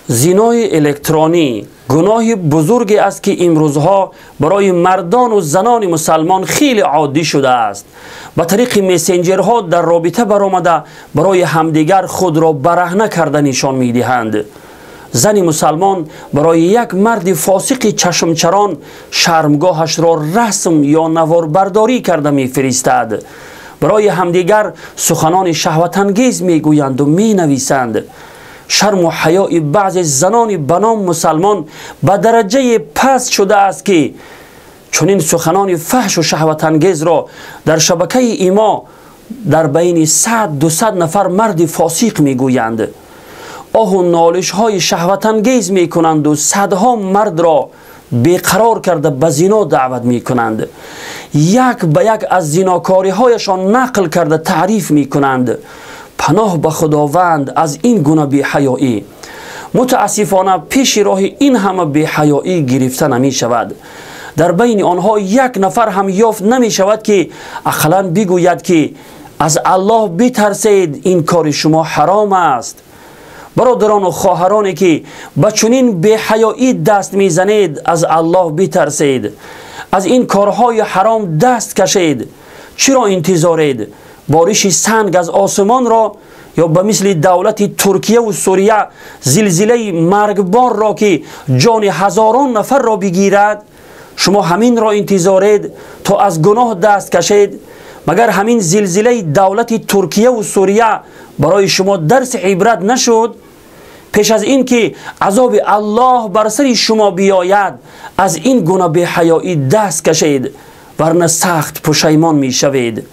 Зинои электронӣ гуноҳи бузурге аст, ки имрӯзҳо барои мардону занони мусалмон хеле оддӣ шудааст. Ба тариқи мессенҷерҳо дар робита баромада, барои ҳамдигар худро бараҳна карда нишон медиҳанд. Зани мусалмон барои як марди фосиқи чашмчарон шармгоҳашро расм ё наворбардорӣ карда мефиристад. Барои ҳамдигар суханони шаҳватангез мегӯянду менависанд. Шарму ҳаёи баъзе занони ба ном мусалмон ба дараҷае паст шудааст, ки чунин суханони фаҳшу шаҳватангезро дар шабакаи имо дар байни 100-200 нафар марди фосиқ мегӯянд, оҳу нолишҳои шаҳватангез мекунанду садҳо мардро беқарор карда ба зино даъват мекунанд, як ба як аз зинокориҳояшон нақл карда таъриф мекунанд. Паноҳ ба Худованд аз ин гуна беҳаёӣ. Мутаассифона, пеши роҳи ин ҳама беҳаёӣ гирифта намешавад. Дар байни онҳо як нафар ҳам ёфт намешавад, ки ақаллан бигӯяд, ки аз Аллоҳ битарсед, ин кори шумо ҳаром аст. Бародарону хоҳароне, ки ба чунин беҳаёӣ даст мезанед, аз Аллоҳ битарсед, аз ин корҳои ҳаром даст кашед. Чиро интизоред? Бориши санг аз осмонро ё ба мисли давлати Туркияву Сурия зилзилаи маргборро, ки ҷони ҳазорон нафарро бигирад? Шумо ҳаминро интизоред, то аз гуноҳ даст кашед? Магар ҳамин зилзилаи давлати Туркияву Сурия барои шумо дарси ибрат нашуд? Пеш аз ин ки азоби Аллоҳ бар сари шумо биёяд, аз ин гуна беҳаёӣ даст кашед, варна сахт пушаймон мешавед.